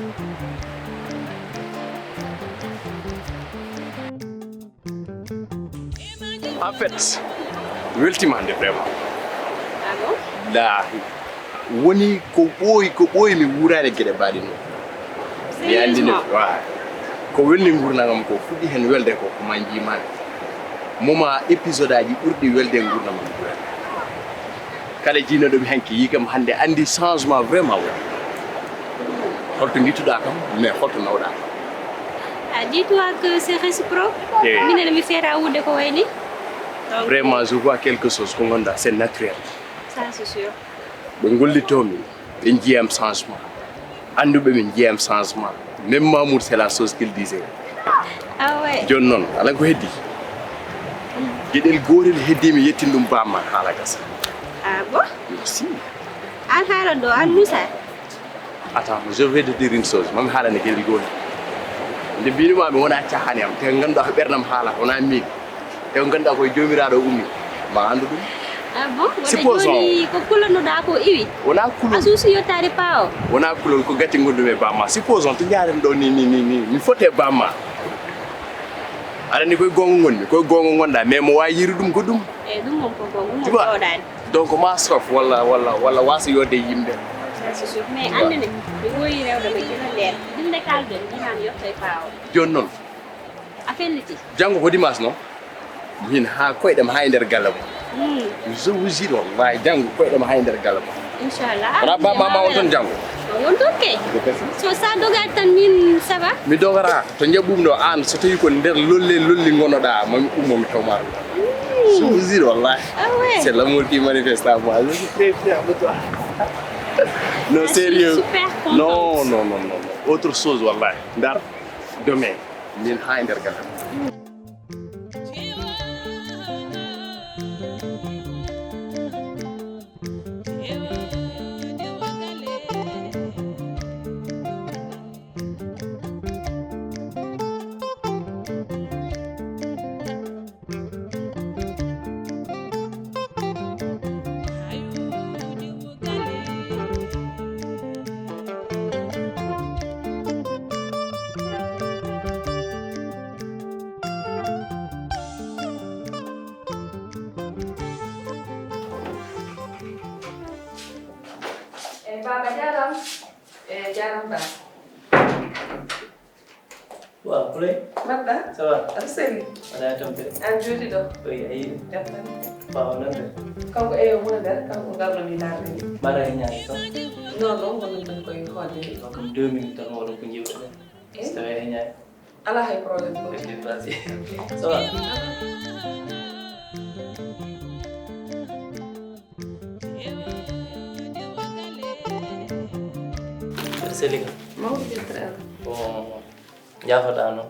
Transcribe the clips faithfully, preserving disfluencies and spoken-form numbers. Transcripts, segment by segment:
En fait, weltima hande vraiment. Ah bon? Lahi. Woni ko ɓooyi, ko ɓooyi mi wuuraade geɗe mbaɗi noon. Mi anndi no, sérieusement? Wa. Ko welni nguurndam am ko fuɗɗi heen welde ko, ko ma njiimaami. Moment épisode aji ɓurɗi welde e nguurndam am. Kala jiinooɗo mi hanki yii kam hannde anndi changement vraiment woni. Holto ngittuɗaa kam, mais holto nawɗaa kam? Ah, dis-toi que c'est réciproque. Eh. Minen mi feera wuude ko wayni. Donc vraiment, je vois quelque chose ko ngannduɗaa, c'est naturel. Ça, c'est sûr. Ɓe ngollitoomi, ɓe njiyam changement. Annduɓe ɓe njiyam changement. Même Mamour, c'est la chose qu'il disait. Ah ouais. Jooni noon, ala ko heddi. Geɗel gootel heddi mi yettin ɗum bamma haala gasa. Ah bon? Merci. An haala ɗo, an Moussa? Attends, je vais te dire une chose. Mami haalane geɗel gootel. Nde mbinuma mi wona cahani am, te ngannduɗaa ko ɓernam haala, wona miin. Te ko ngannduɗaa koye joomiraaɗo o ummi, ma anndu ɗum. Ah bon? Wona supposons jooni ko kulannoɗaa ko iwi? Wona kulol. A suusi yottaade paawo? Wona kulol, ko gacce ngonndumi e bamma. Supposons to njaaren ɗo ni, ni, ni, ni, mi foti e bamma. Aɗa anndi koye goonga ngonmi, koye goonga ngonɗaa, mais mo waawi yiiru ɗum ko ɗum. Eyi, ɗum moom ko goonga, ɗum moom jooɗaani. Donc ma sof walla, walla, walla wasa yodde e yimɓe. Ça, c'est sûr. Mais annene, mi woyi rewde mo gila leer. Ɗum nde kalden, mbinaa mi yotta e paawo. Jooni noon. A felliti? Janngo ko dimanche noon. Min haa koyɗam haa e nder galle mo. Hmm. Je vous jure wallahi, janngo koyɗam haa e nder galle mo. Inchallah. Wona bamma ma won toon janngo? Won toon kay. So sa dogaade tan min ça va? Mi dogata to njaɓɓum ɗo aan, so tawi ko nder lolle lolli ngonoɗaa, mami ummo mi tawma ɗum. Hmm. Je vous jure wallahi. Ah ouais. C'est l'amour qui manifeste à moi. Je suis très fier de toi. Non, je suis sérieux. Super contente. Non, non, non, non, non. Autre chose wallahi. Ndar, demain. Min haa e nder galle. Eyi, baaba, jaaraama. Eyi, jaaraama, baaba. Waaw, Kuley. Mbaɗɗa? Ça va? Aɗa selli? Aɗa tampere? An jooɗi ɗo. Oui, a yiɗi? Jaɓɓan. Ɓaawo noon de. Kanko, eyo, woni nder, kanko ngarno mi laarde ni. Mbaɗa e ñaari kam? Non, non, woni ɗum koye hoode. Kam deux minutes tan, wala ko jewtuɗen. Eh? So tawii e ñaari. Alaa hay problème ko. Ok, vas-y. Ça va? Selika. Mawɗo ƴettere Allah. Bon, njaafoɗaa noon.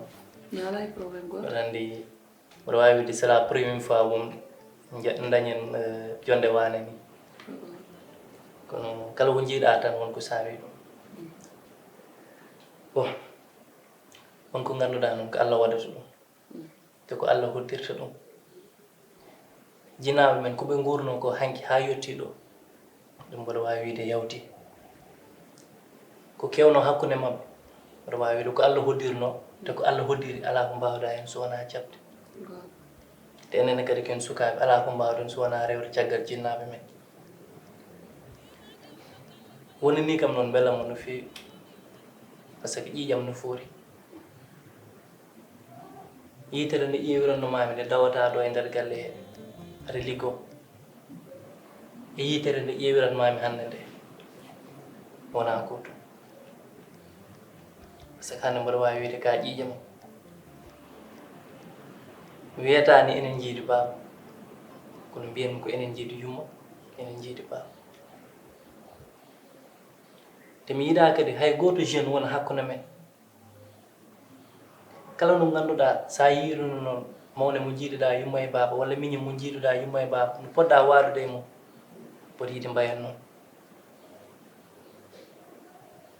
Mi alaa hay problème gooto. Aɗa anndi, mboɗo waawi wiide c'est la première fois won nja-, ndañen, eh, jonnde waane ni. Mm. Kono kala ko njiiɗaa tan won ko saawi ɗum. Mm. Bon, won ko ngannduɗaa noon ko Allah waɗata ɗum. Mm. Te ko Allah hoddirta ɗum. Jinaaɓe men, ko ɓe nguurnoo ko hanki haa yettii ɗo, ɗum mboɗo waawi wiide yawti. Ko keewnoo hakkunde maɓɓe, mboɗo waawi wiide ko Allah hoddirnoo, te ko Allah hoddiri alaa ko mbaawɗaa heen so wonaa jaɓde. Goonga. Te enen kadi ko en sukaaɓe, alaa ko mbaawɗen so wonaa rewde caggal jinnaaɓe men. Woni nii kam noon, mbelamma no feewi, par ce que ƴiiƴam no foori. Yitere nde ƴeewiranno maami nde dawata ɗo e nder galle he, aɗa liggoo. E yitere nde ƴeewiran maami hannde nde, wonaa gootum. Par ce que hannde mboɗo waawi wiide ka ƴiiƴam. Mi wiyataani enen njiidi baaba, kono mbiyanmi ko enen njiidi yumma, enen njiidi baaba. Te mi yiɗaa kadi hay gooto jeune wona hakkunde men. Kala no ngannduɗaa, so a yiiruno noon mawne mo njiiduɗaa yumma e baaba, walla miñi mo njiiduɗaa yumma e baaba, no poɗɗaa waadude e mum, poɗi yiɗi mbayan noon.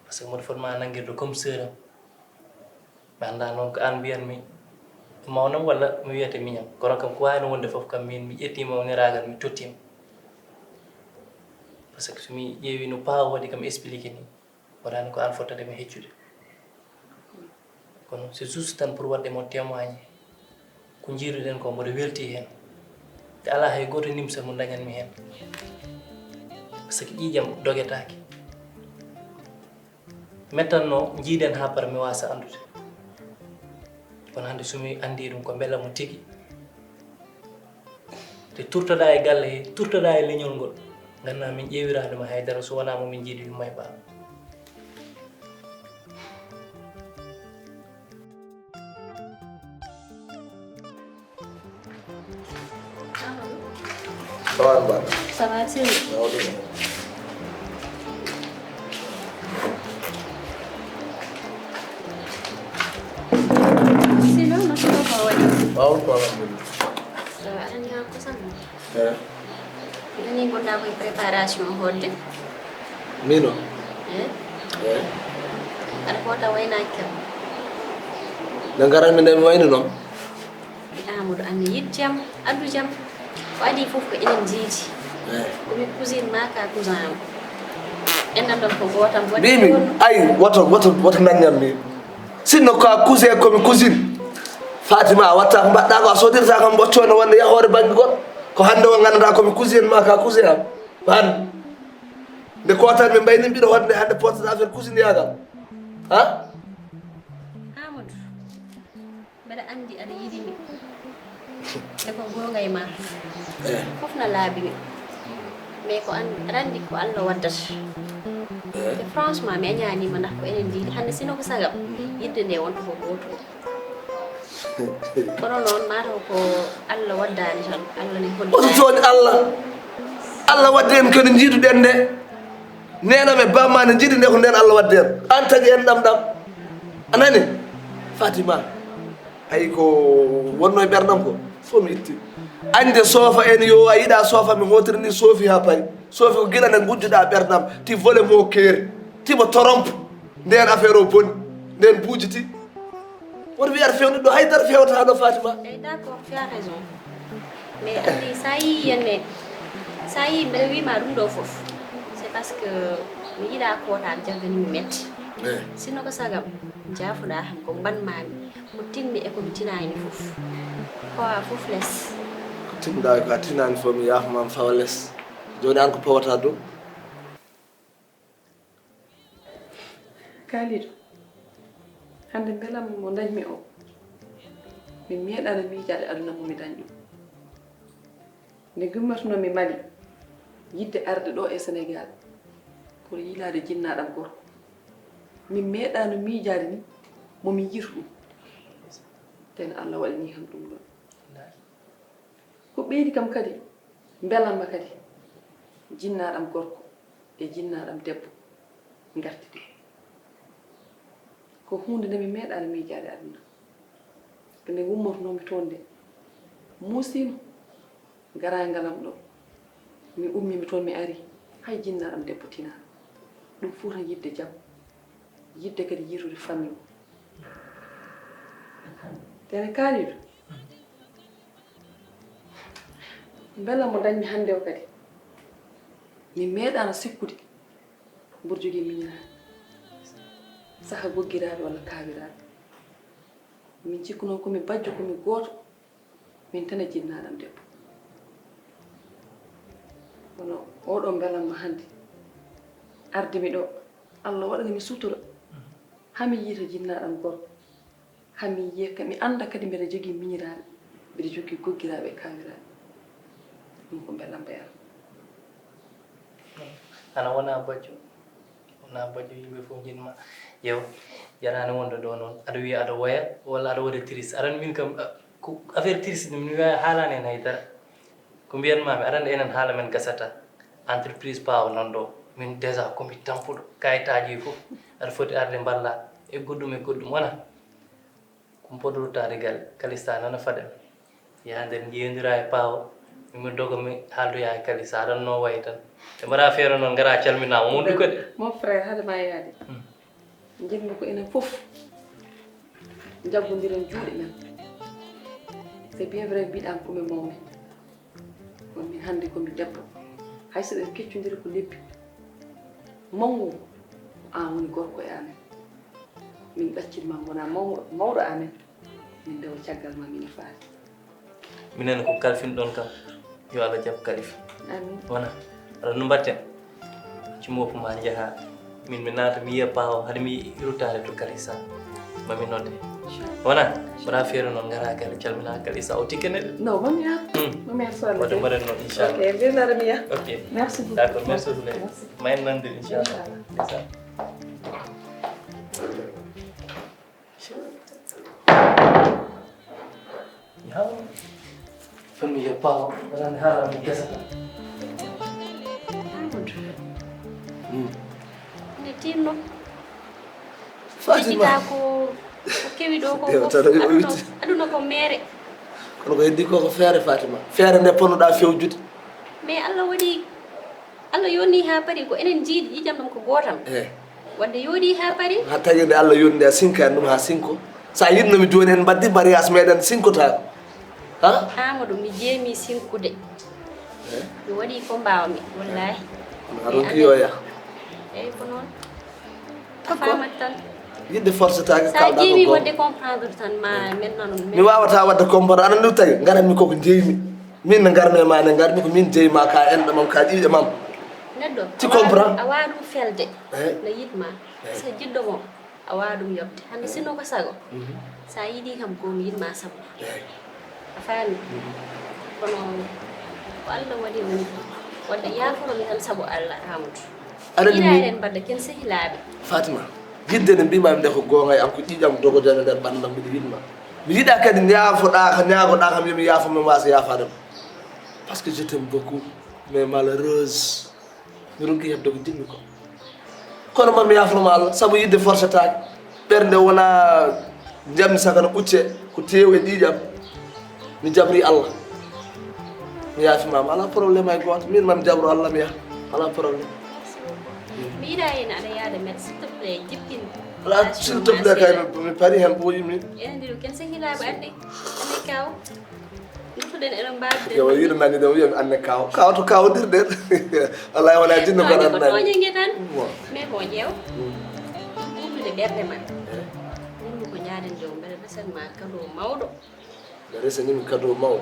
Par ce que mboɗo foti ma nanngirde comme sœur am. Mi anndaa noon ko aan mbiyanmi mawnam walla mi wiyata miñam. Kono kam ko waawno wonde fof kam, miin mi ƴettii mawniraagal, mi tottii mo. Par ce que so mi ƴeewii no Paa o waɗi kam expliqué nii, Waɗaani ko aan fotata mi heccude. Kono c'est juste tan pour waɗde mo témoigné. Ko njiiduɗen ko mboɗo welti heen. Te alaa hay gooto nimsa mo dañanmi heen. Par ce que ƴiiƴam dogetaake. Mettanno njiiden haa para mi waasa anndude. Kono hannde so mi anndii ɗum ko mbela mo tigi. Te turtoɗaa e galle he, turtoɗaa e leñol ngol. Nganndaa min ƴeewiraani ma haydara so wonaa mo min njiidi yumma e baaba. Ça va, Ba? Ça va, Thierno? Sinon, no suka ko waɗi? Waaw, ko alhamdulillah. Aɗa ñaa ko sambo? Eh. Nani ngonɗaa ko e préparation hoɗde? Min o? Eh? Eh. Aɗa hoota waynaaki kam? Nde ngaranmi nde mi wayni noon. Amadou, anne yiɗ jam, addu jam. Ko adii fof ko enen njiidi. Eh. Ko mi cousine ma ka cousin am. Enɗam ɗam ko gootam. Mbimi, ay, woto, woto, woto nanñam min. Sinno ka cousin, ko mi cousine. Fatima, a watta ko mbaɗɗa ko, a sodirta kam ɓoccoone wonde yahoore bannge goɗɗo. Ko hannde o nganndanɗaa ko mi cousine ma ka cousin am. Ko hannde. Nde kootan min mbayni mbiɗo waɗde hannde porte d'affaires cousineyaagal. Ha? Amadou, mbeɗa anndi aɗa yiɗi mi. E ko goonga e ma. Eh. Fof na laaɓi mi. Mais ko an, aɗa anndi ko Allah waddata. Eh. Te franchement, mi añaanima ndax ko enen njiidi. Hannde sino ko sagam, yidde nde wonta ko gooto. Kono noon, mataw ko Allah waddaani tan, Allah ne holli. Oto tooñ Allah. Allah waddi en ko nde njiiduɗen nde. Neene am e baaba am ne njiidi nde ko ndeen Allah waddi en. Aan tagi enɗam ɗam. A nani? Fatima. Ay ko wonno e ɓerdam ko. Fof mi itti. Añde soofa en yo a yiɗa soofa mi hootiri ni soofi haa payi. Soofi ko gila nde ngujjuɗa ɓerdam. Ti vole mo keeri. Ti mo torompe. Ndeen affaire o boni. Ndeen buujiti. Woto wiy aɗa feewni ɗo haydara feewata ɗo Fatima. Eyi, d'accord, tu as raison. Mais anndi, so a yii yenne, so a yii mbeɗa wiima ɗum ɗo fof, c'est parce que mi yiɗa kootaar jaggani mi metti. Eyi. Sinno ko sagam, jaafoɗa ko mbanmami, ko tinmi e ko mi tinani fof. Ko a fof les. Ko tinɗa ko a tinani fof mi yaafamam fawa les. Jooni aan ko powata dow? Kalidu, hannde mbelamma mo ndañmi o, mi meeɗaano miijaade aduna mo mi dañɗo. Nde ngimmatunoo-mi Mali, yiɗde arde ɗo e Senegaal, pour yiilaade jinnaaɗam gorko, mi meeɗaano miijaade ni mo mi yiitu ɗum. Tee ne Allah waɗanii kam ɗum ɗoon. Ko ɓeydi kam kadi, mbelamma kadi, jinnaaɗam gorko e jinnaaɗam debbo ngarti ɗi. Ko huunde nde mi meeɗaano miijaade aduna. Ko nde ngummotonoo-mi toon nde, muusiino garaangal am ɗo. Mi ummii mi toon mi arii, hay jinnaaɗam debbo tinaani. Ɗum fof tan yiɗde jam, yiɗde kadi yiitude famille. Tee ne Kalidu, mbela mo ndañmi hannde o kadi, mi meeɗaano sikkude mboɗo jogii miñiraaɓe, saha goggiraaɓe walla kaawiraaɓe. Min cikkunoo ko mi bajjo, ko mi gooto, min tan e jinnaaɗam debbo. Kono oɗo mbelamma hannde ardi mi ɗo, Allah waɗani mi sutura, haa mi yiita jinnaaɗam gorko. Haa mi yiya ka, mi annda kadi mbeɗa jogii miñiraaɓe, mbeɗa jogii goggiraaɓe e kaawiraaɓe. Ɗum ko mbelamma yam. Ana wona bajjo, wona bajjo, yimɓe fof njiɗ ma. Yew, yaraani wonde ɗo noon, aɗa wiya aɗa woya, walla aɗa waɗa triste. Aɗa anndi min kam, ah, ko affaire triste ɗum, mi wiya haalaani heen hay dara. Ko mbiyan-maa mi, aɗa anndi enen haala men gasata. Entreprise Paawo nan ɗo, min déjà ko mi tampuɗo, kayitaaji fof, aɗa foti arde mballa, e goɗɗum e goɗɗum, wona? Ko mi foti ruttaade galle, Kalista nana faɗa mi. Yaha nder njiyondira e Paawo, min mi doga mi haaldoya e Kalista, aɗa anndi no wayi tan. Ɓe mbaɗa feere noon, ngara calminaama, wondu kadi. Mon frère, hade ma yaade. Hmm. Njiɗmi ko enen fof njaggondiren juuɗe men. C'est bien vrai, mbiɗa ko mi mawni. Kono min hannde ko mi debbo. Hay so ɗen keccondiri ko lebbi. Mawnu ngu, An woni gorko e amen. Min ɗaccin ma ngona mawɗo, mawɗo amen. Min ndewa caggal ma, min e Faati. Minen ko kalfin ɗon kam, yo Allah jaɓ kalif. Amin. Wona, aɗa no mbatten? Cimo ko ma njaha. Min mi naata, mi yiya paawa, hade mi ruttaade to kalisa. Ma mi nodde. Wona, wona feere noon, ngara galle, calmina kalisa, o tikkene de. Non, ma mi yaha. Hmm. Ma mi yaha soirée. Wonde mbaɗen noon, inchallah. Ok, mbirnaɗo mi yaha. Ok. Merci beaucoup. D'accord, merci beaucoup. Merci. Ma en nande, inchallah. Inchallah. Inchallah. Yaa, famille yo paawa, wonande haala mo gesa ka. Amadou. Hmm. Nde tinno. Fatima. Ko, ko kewi ɗo ko fof, aduna, aduna ko mere. Kono ko heddi ko, ko feere, Fatima. Feere nde ponnoɗa fewjude. Mais Allah waɗi, Allah yoni ha paari ko enen jiidi ƴiƴam ɗam ko gootam. Eh. Wadde yooɗi ha paari. Ha tawi nde Allah yoni nde a sinkani ɗum ha sinko. Sa yiɗno mi joni en mbaddi mariage meɗen sinkotaako. Ha? Amadou, mi jeemi sinkude. Eh? Mi waɗi ko mbawmi, wallahi. Kono a ronki yo yah. Eyyi, ko noon. A famat tan. Yidde forcetake. Sa kalɗa ko jeemi gonga. Wadde comprendre tan ma men noon. Mi wawata wadde comprendre. Aɗa andi tawi ngaranmi koko jeeymi. Min no ngarmi e ma, ne ngarmi ko min jeyi ma, ka enɗo mam, ka ƴiiƴe mam. Neɗɗo, tu comprends? A wawa ɗum felde. Eh? No yiɗ ma. Eh? So jiɗɗo mo, a wawa ɗum yoɓde. Hande sinno ko sago. Mhm. Sa yiɗi kam ko mi yiɗ ma sabu. Eh. A faami? Mhm. Kono ko Allah waɗi woni. Wadde yaaforo mi tan sabu Allah, Amadou. Aɗa andi mi yiɗa eɗen mbadda ken sehilaaɓe. Fatima, yidde nde mbima nde ko gonga e am, ko ƴiiƴam dogojo e nder ɓandam, mbiɗa yiɗ ma. Mi yiɗa kadi ñaafoɗa ka, ñaagoɗa kam, yo mi yaafo, mi wasa yaafade ma. Parce que je t'aime beaucoup, mais malheureuse, mi ronki heɓde ko jiɗmi ko. Kono ma mi yaafno ma Allah, sabu yidde forcetake. Ɓernde wona jamdi sakana ɓucce, ko tew e ƴiiƴam. Mi jabri Allah. Mi yaafimama, ala problème hay gooto. Min mami jabro Allah, mi yaha. Ala problème. Merci beaucoup. Mi yiɗa hen aɗa yaada met, s'il te plaît, jippin. Ala, s'il te plaît, kay mi, mi paari hen ɓooyi min. Enen ɗiɗo ken sehilaaɓe, ande, ande kaw. Nduttuɗen eɗen mbaawi. Yo, yiɗo nani ɗo, wiyami anne kaw. Kaw to kawdirɗen. Wallahi wona jinno ko nan nani. Tooñe nge tan. Bon. Mais bon, ƴeew. Mm. Ɓurdude ɓernde ma. Eh. Ɗum ko ñaaden joom, mbeɗa resen ma kado mawɗo. Ɓe resanimi kado mawɗo.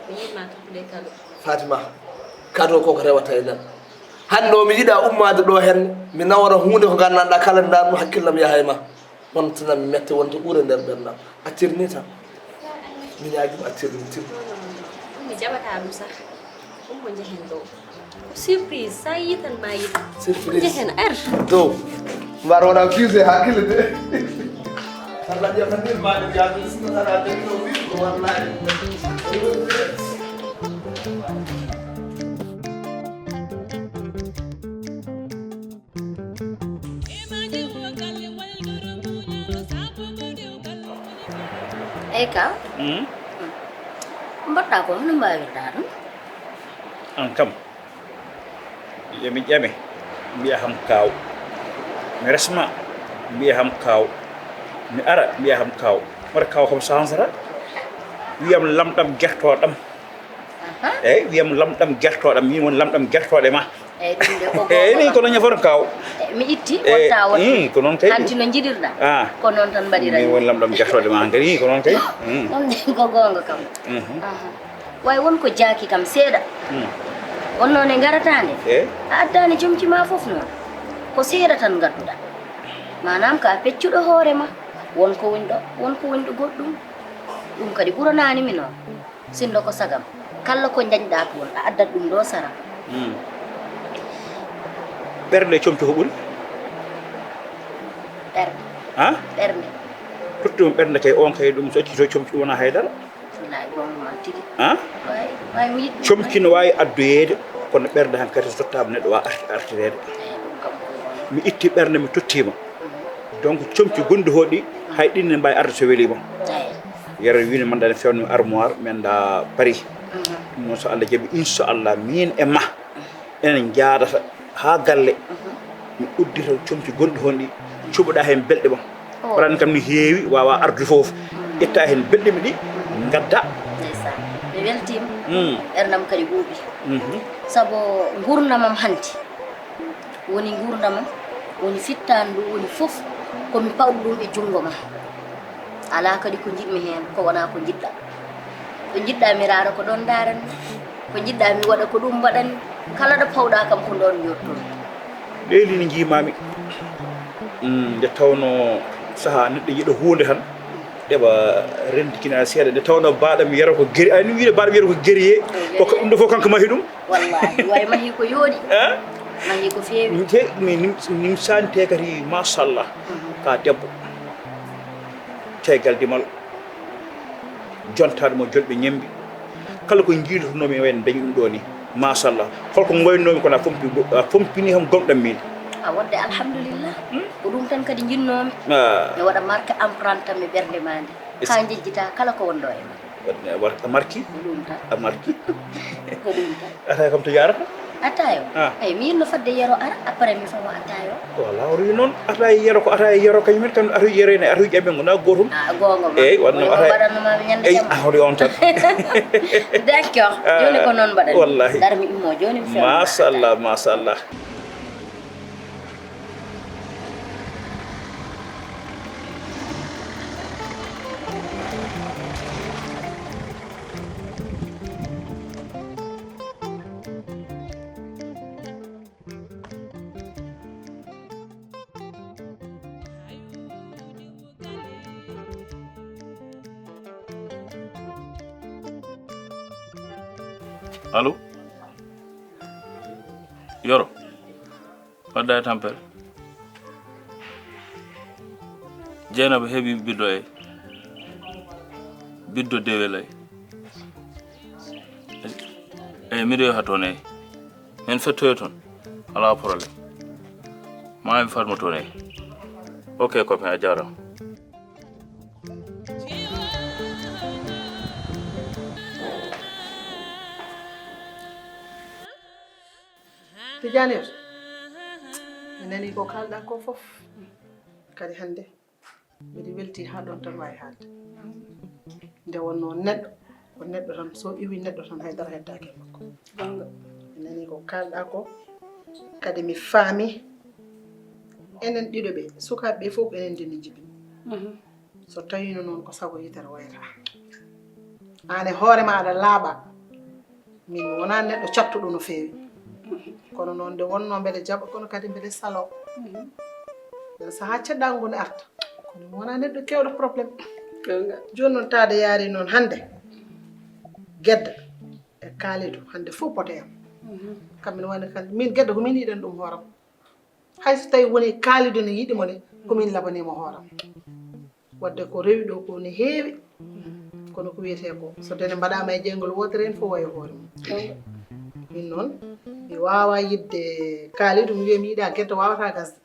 Mi yiɗma tokkude kado. Fatima, kado koko rewata e nan. Hannde o mi yiɗa ummaade ɗo hen, mi nawora huunde ko nganndanɗa kala ndarno hakkillam yaha e ma. Wontanam mette wonta ɓuura nder ɓernam. Accirni tan. Mi ñaagima accirni tin. Non, non, non. Mi jaɓata ɗum sax. Ɗum ko njehen ɗo. Ko surprise, sa yi tan ma yi. Surprise. Njehen ar. Dow. Mbar wona fuse hakkille de. Allah ƴeftanir ma de jaadu sino tara de no wi ko wallahi. Eyi ka. Mm. Mbaɗɗa ko hono mbawirɗa ɗum? An kam, yo mi ƴame, mbiya kam kaaw. Mi resma, mbiya kam kaaw. Mi ara, mbiya kam kaaw. Wata kaaw kam sansata. Wiyam lamɗam gertoɗam. Aha. Eyyi, wiyam lamɗam gertoɗam, min woni lamɗam gertoɗe ma. Eyyi, ɗum de ko eyyi, min ko no ñafoto kaw. Eyyi, mi itti, eh, wonta wonta. Ii, ko noon kay. Hanti no jiɗirɗa. Ah. Ko noon tan mbaɗira. Min woni lamɗam gertoɗe ma hankadi, ii, ko noon kay. Mm. Ɗum de ko goonga kam. Mhm. Aha. Way won ko jaaki kam seeɗa. Mm. Wonno ne ngarata nde. Eh? A addaani comci ma fof noon. Ko seeɗa tan ngadduɗa. Maanaam ka peccuɗo hoore ma. Won ko woni ɗo, won ko woni ɗo goɗɗum. Ɗum kadi ɓuranaani mi noon. Sinno ko sagam, kala ko njañɗaa toon, a addat ɗum ɗo sara. Hmm. Ɓernde e comci ko ɓuri? Ɓernde. Ha? Ɓernde. Totti mo ɓernde kay, on kay ɗum so accii to comci ɗum wonaa hay dara. Wallaahi, goonga ma tigi. Ha? Waay, waay, mi yiɗi ɗum. Comci no waawi addoyeede, kono ɓernde hankadi so tottaama neɗɗo waawa arti-, artireede. Eey, ɗum kam ko goonga. Mi itti ɓernde, mi tottii ma. Mhm. Donc, comci gonɗi hoɗi, hay ɗin ne mbaawi arde so welii ma. Eey. Yero wiino man ɗaɗa fewnoo armoire, men ɗa Paris. Mhm. Ɗum noon so Allah jaɓi, inchallah, min e ma, mhm, enen njaadata haa galle. Mhm. Mi uddita comci gonɗi honɗi, cuɓoɗa heen belɗe ma. Oh. Waɗan kam no heewi, waawa arde fof. Mhm. Ƴetta heen belɗe mi ɗi, ngadda. Ndeysaan. Mi weltiima. Mm. Ɓernam kadi ɓuuɓi. Mhm. Sabu nguurndamam hanti. Woni nguurndamam Woni fittaandu ndu woni fof, ko mi pawɗo ɗum e junngo ma. Alaa kadi ko njiɗmi heen, ko wonaa ko njiɗɗa. Ɗo njiɗɗa mi raara, ko ɗoon ndaarami. Ko njiɗɗa mi waɗa, ko ɗum mbaɗanmi. Kala ɗo pawɗa kam, ko ɗoon njottomi. Leydi ndi njiimaami. Mm, nde tawnoo sahaa neɗɗo yiɗa huunde tan, ɗeɓa renndikina seeɗa. Nde tawnoo baaɗam yero ko geri, ay, ɗum wiide baaɗam yero ko geriye, ko ka-, ɗum ɗo fof kanko mahi ɗum. Wallahi, way mahi ko yooɗi. Eh? Mahi ko feewi. Te mi nim-, nimsaani te kadi, machallah. Mhm. Ka debbo. Tegal dimal. Jontaade mo jolɓe ñembi. Kala ko njiilotonoomi en dañi ɗum ɗo ni. Machallah. Holko ngoynoomi kono a fompi, a fompini kam gomɗam miin. A wonde alhamdulillah. Hmm? Ko ɗum tan kadi njinnoomi. Ah. Mi waɗa marque empreinte am e ɓernde ma nde. Est-ce Haa njejjita kala ko wonɗo e ma. Waɗ-, waɗ-, a marki? Ko ɗum tan. A marki? Ko ɗum tan. Ata kam to yarata? Attayo. Ah. Ay, mi yinno fadde yero ara, après mi fawa attayo. Wala, o wi noon, ata yero ko, ata yero kañum en kam, ata yero ne, ata ƴamɓe gona gotum. Ah, gonga ma. Eyyi, wonno ata. Baɗanno ma ñande. Eyyi, jam. Ah, holi on tan. D'accord. Ah, joni ko noon mbaɗen. Wallahi. Dar mi immo joni mi fewa. Machallah, machallah. Allo? Yoro? Wadda e tampere. Jeynaba heɓi biddo, ey. Biddo dewel, ey. Ey, miɗo yaha toon, ey. Min fettoyo toon. Alaa problème. Ma mi fadmo toon, ey. Ok, copain, a jaaraama. Tijaani, mi nanii ko kaalɗaa ko fof. Kadi hannde, mbiɗa weltii haa ɗoon tan waawi haalde. Nde wonnoo neɗɗo, ko neɗɗo tan, so iwii neɗɗo tan, hay dara heddaaki e makko. Goonga. Mi nanii ko kaalɗaa ko, kadi mi faami. Enen ɗiɗo ɓe, sukaaɓe ɓe fof ko enen ndeni njibini. Mhm. So tawiino noon ko sago yitere wayata. Aan e hoore ma aɗa laaɓa. Min mi wonaa neɗɗo cattuɗo no feewi. Kono noon nde wonnoo mbeɗa jaɓa, kono kadi mbeɗa saloo. Mhm. Mbeɗa sahaa ceddaango ngu ne arta. Kono mi wonaa neɗɗo keewɗo problème. Goonga. Jooni noon taade yaari noon hannde. Gedda e Kalidou hannde fof pote am. Mhm. Kam min woni kan, min Gedda ko min yiɗani ɗum hooram. Hay so tawi woni Kalidou ne yiɗi mo ne, ko min labani mo hooram. Wadde ko rewi ɗo ko ne heewi, kono ko wiyetee ko, so dene mbaɗaama e jeyngol wootere heen, fof wayi hoore mum. Min noon, mi waawaa yiɗde Kalidou, mi wiya mi yiɗaa Gedda, waawataa gasde.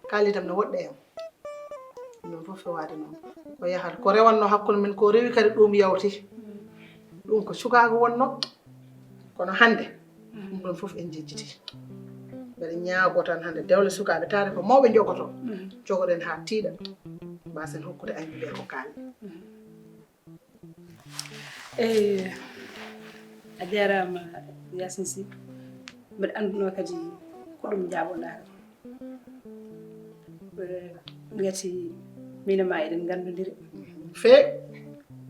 Kalidou am ne woɗɗe am. Ɗum fof fewaade noon. Ko yahat, ko rewannoo hakkunde men ko rewi kadi ɗum yawti. Ɗum ko cukaagu wonnoo. Kono hannde, ɗum ɗoon fof en njejjiti. Mbeɗa ñaagoo tan hannde dewle sukaaɓe, taade ko mawɓe njogotoo. Jogoɗen haa tiiɗa. Mbaasen hokkude ayɓe ɓe ko kaali. Eey, a jaaraama, Yacine Sy. Mbeɗa anndunoo kadi ko ɗum njaaboɗaa kam. Eh, ngati min e ma eɗen nganndondiri. Feewi.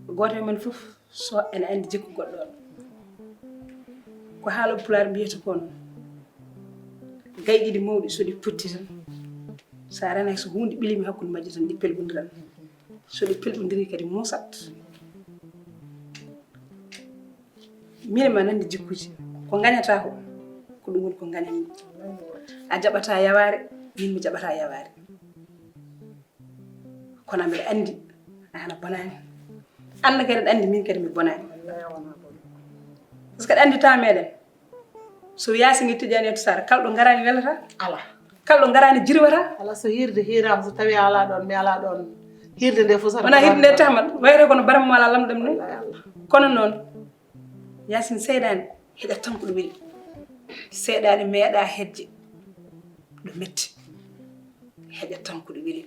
Gooto e men fof so ene anndi jikku goɗɗo on. Ko haala Pulaar mbiyata kon, gaye ɗiɗi mawɗi so ɗi potti tan, so a renaki so huunde ɓilima hakkunde majje tan, ɗi pelɓondiran. So ɗi pelɓondiri kadi muusat. Min e ma nanndi jikkuuji. Ko ngañataa ko, ko ɗum woni ko ngañanmi. A jaɓataa yawaare, min mi jaɓataa yawaare. Kono mbeɗa anndi a hana bonaani. Aan kadi aɗa anndi min kadi mi bonaani. Par ce que aɗa anndi temps meɗen. So Yaasin e Tijaaniyatu Saar, kala ɗo ngaraani welata. Alaa. Kala ɗo ngaraani jirwata. Alaa, so hiirde hiiraama, so tawii a alaa ɗoon, mi alaa ɗoon, hiirde nde fof sara. Wonaa hiirde nde tahmal, wayre kono baram mo alaa lamɗam ni. Wallaahi Allah. Kono noon, Yaasin, seyɗaane heƴat tan ko ɗo weli. Seyɗaane meeɗaa heƴde ɗo metti. Heƴat tan ko ɗo weli.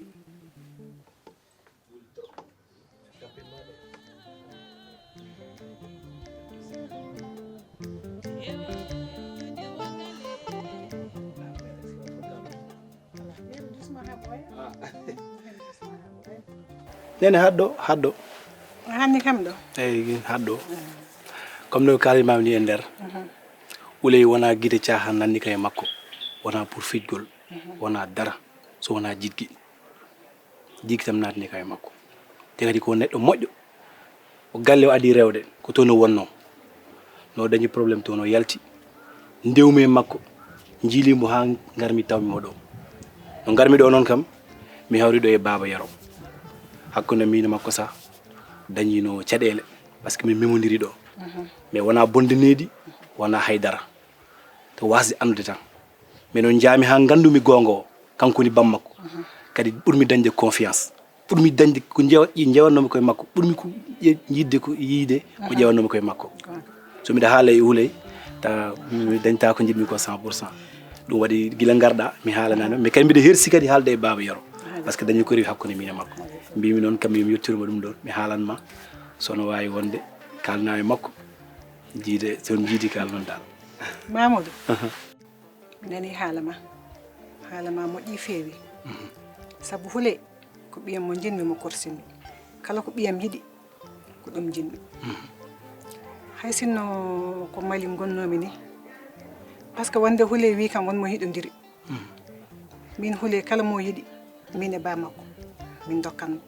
Nene, haɗɗo, haɗɗo. Hanni kam ɗo. Eyi, haɗɗo. Comme no kaalimami ni e nder. Uley wona gide caahan nanni kay makko. Wona pour fijgol. Wona dara. So wona jiggi. Jiggi tan natni kay makko. Te kadi ko neɗɗo moƴƴo. O galle o adi rewde. Ko toon o wonno. No dañi problème toon o yalti. Ndewmi e makko. Njiilimo haa ngarmi tawmi mo ɗo. No ngarmi ɗo noon kam, mi hawri ɗo e Baaba Yero. Hakkunde min e makko sa dañino caɗeele. Parce que min memondiri ɗo. Mais wona bonde needi, wona haydara. To wasde anndude tan. Mais noon njaami haa nganndumi goonga o, kanko woni bammakko. Kadi ɓurmi dañde confiance. Ɓurmi dañde ko jewa- ƴi- njewatnoomi koye makko. Ɓurmi ko ƴe- yiɗde ko yiyde ko ƴeewatnoomi koye makko. So mbiɗa haala e Uley, ta mi dañta ko njiɗmi ko cent pour cent. Ɗum waɗi gila ngarɗa mi haalanaani. Mais kadi mbiɗa hersi kadi haalde e Baaba Yero. Parce que dañi ko rewi hakkunde min e makko. Mbimi noon kam mi yettirma ɗum ɗon. Mi haalan ma so no waawi wonde kaalnaa e makko. Jiide, so on jiidi kaal noon dal. Mamoudou, mi nani haala ma. Haala ma moƴƴi feewi. Sabu Huley ko ɓiyam mo njiɗmi mo korsinmi. Kala ko ɓiyam yiɗi ko ɗum njiɗmi. Hay sinno ko Mali ngonnoomi ni. Parce que wonde Huley wi kam won mo yiɗondiri. Min Huley kala mo yiɗi min e ba makko min dokkanmo.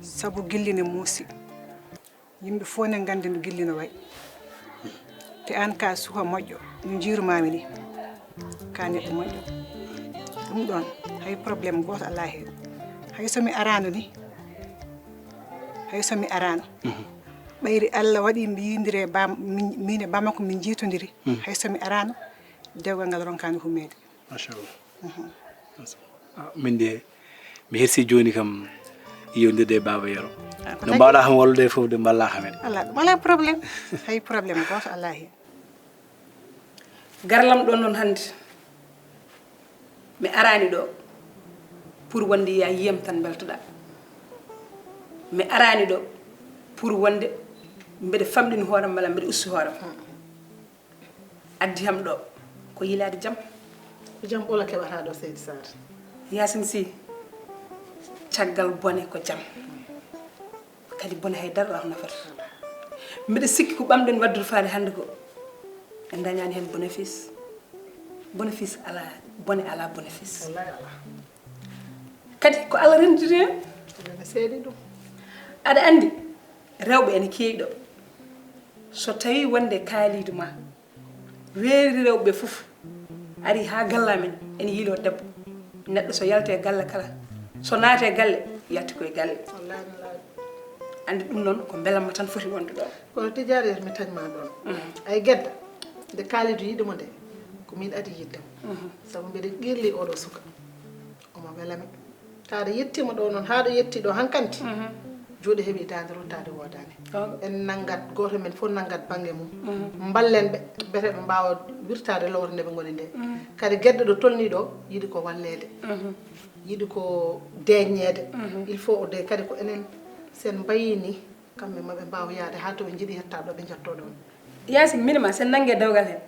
Sabu gilli ne muusi. Yimɓe fof ne nganndi no gilli no wayi. Te aan ka suka moƴƴo no njiirumaami ni. Ka neɗɗo moƴƴo. Ɗum ɗoon hay problème gooto alaa heen. Hay so mi araano ni, hay so mi araano. Ɓayri Allah waɗi mi yiyndire ba min e ba makko min njiitondiri. Hay so mi araano dewgal ngal ronkaani hummeede. Machallah. Ah, min de mi hersi jooni kam yewdirde e Baaba Yero. No mbaawɗa kam wallude fof de mballa kam en. Alaa ɗum alaa problème. Hay problème gooto alaa heen. Garlam ɗoon noon hannde mi araani ɗo pour wonde ya yiyam tan mbeltoɗa. Mi araani ɗo pour wonde mbeɗa famɗini hooram walla mbeɗa usti hooram. Addi ham ɗo ko yilaade jam. Ko jam ɓolo keɓata ɗo seydi Sarr. Yaasin Sy, caggal bone ko jam. Kadi bone hay dara ɗo nafata. Mbeɗa sikki ko ɓamɗen waddude faade hannde ko en dañaani heen bénéfice. Bénéfice alaa, bone alaa bénéfice. Kadi ko Allah renndini en. Seedi ɗum. Aɗa anndi rewɓe ene keewi ɗo. So tawii wonde kaaliidu ma weeri rewɓe ɓe fof ari haa galla men ene yiiloo debbo. Neɗɗo so yalti e galle kala so naati e galle yalti koye galle. Anndi ɗum noon ko mbelamma tan foti wonde ɗo. Kono tijjani mi tañma ɗon ay gedda nde kaalidu yiɗi mo nde ko min adi yidde mo sabu mbeɗa qirli oɗo suka omo welami taɗa yettima ɗo noon haɗo yetti ɗo hankanti juuɗe heeɓi dande ruttade wodani en nanngat goto men fof nanngat banggue mum mballen ɓe beete ɓe mbawa wirtade lowre nde ɓe goni nde kadi gedda ɗo tolni ɗo yiɗi ko wallede yiɗi ko deññede il faut o de kadi ko enen sen mbayini kamɓe maɓe mbawa yaade ha to ɓe jiiɗi yetta ɗo ɓe jetto ɗon. Yaasin mini ma sen nangue dewgal hen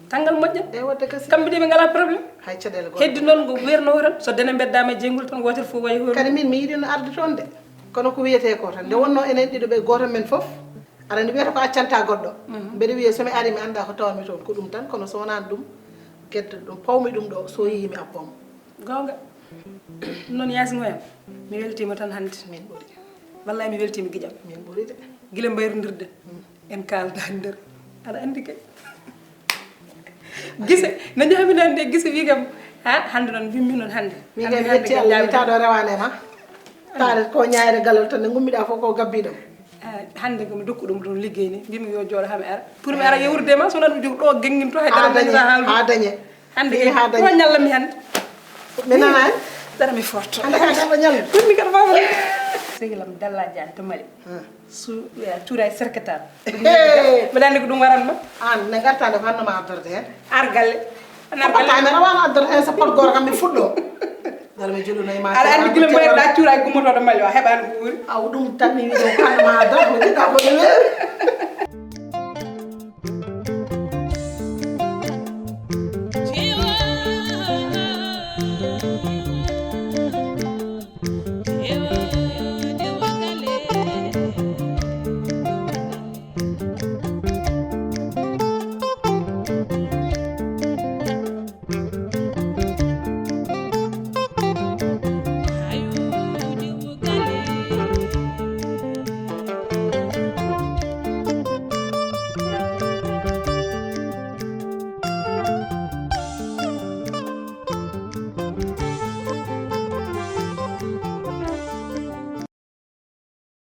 tanngal moƴƴat. Eyi wadde kasi kamɓe de ɓe ngala problème. Hay caɗele goɗɗe heddi noon ngo werno tan so dene beddama e jeygol tan wotere fof wayi hoore. Kadi min mi yiɗino arde toon de kono ko wiyete ko tan nde wonno enen ɗiɗo ɓe goto men foof aɗa andi wiyata ko accanta goɗɗo mbeɗa wiya somi ari mi anda ko tawmi toon ko ɗum tan kono so wonani ɗum gedde ɗum pawmi ɗum ɗo so yeehi mi abbamo. Goonga. Ɗum noon Yaasin Ngoyam mi weltiima tan hannde. Min ɓuri. Wallaahi mi weltiima giƴam. Min ɓuri de. Gila mbayrondirɗen en kaalda e nder aɗa anndi kay. Gise no njahmi nande gise wi kam ha hannde noon mbimmi noon hannde. Min kay mi yetti Allah mi taɗo rewane ma. Taade ko ñaayre galol tan nde ngummiɗa fof ko gabbiɗam. Hannde ko mi dokku ɗum ɗum liggey ni mbimi yo jooɗo ha mi ara pour mi ara yewrude ma so wonaa ɗum jogi ɗo gengginto hay dara dañata haalde ha dañe hannde kay ko ñalla mi hannde mi nana en dara mi forto hannde kay dara ñalla ɗum mi kadi fama segilam dallaji an to mali su cuuray serketal mbeɗa anndi ko ɗum waranma an ne gartande ko hannoma addorde hen ar galle an ar galle kamera wano addorde hen so pot goto kam mi fuɗɗo Dara mi juɗu nayi ma. Aɗa andi gila mbayruɗa cuuray gummotoɗo mali o heɓani ko ɓuri. Aw ɗum tan mi wiɗo kanma dara ko jiɗɗa ko ɗum wewi.